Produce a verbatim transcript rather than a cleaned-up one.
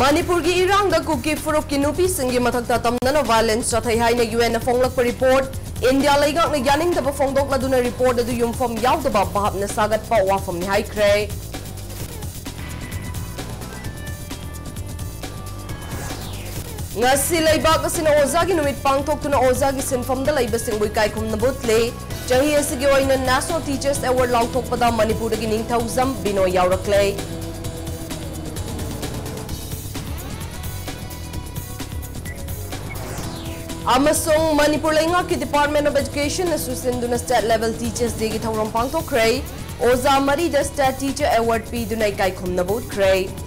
ꯃꯅꯤꯄꯨꯔꯒꯤ ꯏꯔꯥꯡꯗ ꯀꯨꯀꯤ ꯐꯨꯔꯨꯞꯀꯤ ꯅꯨꯄꯤꯁꯤꯡꯒꯤ ꯃꯊꯛꯇ ꯇꯝꯅꯅ violence ꯆꯠꯊꯩ ꯍꯥꯏꯅ ꯌꯨ ꯑꯦꯟꯅ ꯐꯣꯡꯂꯛꯄ report, ꯏꯟꯗꯤꯌꯥ ꯂꯩꯉꯥꯛꯅ ꯌꯥꯅꯤꯡꯗꯕ ꯐꯣꯡꯗꯣꯛꯂꯗꯨꯅ report ꯑꯗꯨ ꯌꯨꯝꯐꯝ ꯌꯥꯎꯗꯕ ꯚꯥꯞꯅ ꯁꯥꯒꯠꯄ ꯋꯥꯐꯝꯅꯤ ꯍꯥꯏꯈ꯭ꯔꯦ꯫ ꯉꯁꯤ ꯂꯩꯕꯥꯛ ꯑꯁꯤꯅ ꯑꯣꯖꯥꯒꯤ ꯅꯨꯃꯤꯠ ꯄꯥꯡꯊꯣꯛꯇꯨꯅ ꯑꯣꯖꯥꯒꯤ ꯁꯤꯟꯐꯝꯗ ꯂꯩꯕꯁꯤꯡꯕꯨ ꯏꯀꯥꯏ ꯈꯨꯝꯅꯕ ꯎꯠꯂꯤ꯫ ꯆꯍꯤ ꯑꯁꯤꯒꯤ ꯑꯣꯏꯅ National Teachers Award ꯂꯥꯎꯊꯣꯛꯄꯗ ꯃꯅꯤꯄꯨꯔꯗꯒꯤ ꯅꯤꯡꯊꯧꯖꯝ ꯕꯤꯅꯣꯏ ꯌꯥꯎꯔꯛꯂꯦ꯫ ꯑꯃꯁꯨꯡ ꯃꯅꯤꯄꯨꯔ ꯂꯩꯉꯥꯛꯀꯤ Department of Education ꯅꯁꯨ ꯁꯤꯟꯗꯨꯅ State Level Teachers Day ꯒꯤ ꯊꯧꯔꯝ ꯄꯥꯡꯊꯣꯛꯈ꯭ꯔꯦ꯫ ꯑꯣꯖꯥ ꯃꯔꯤꯗ State Teacher Award ꯄꯤꯗꯨꯅ ꯏꯀꯥꯏ ꯈꯨꯝꯅꯕ ꯎꯠꯈ꯭ꯔꯦ꯫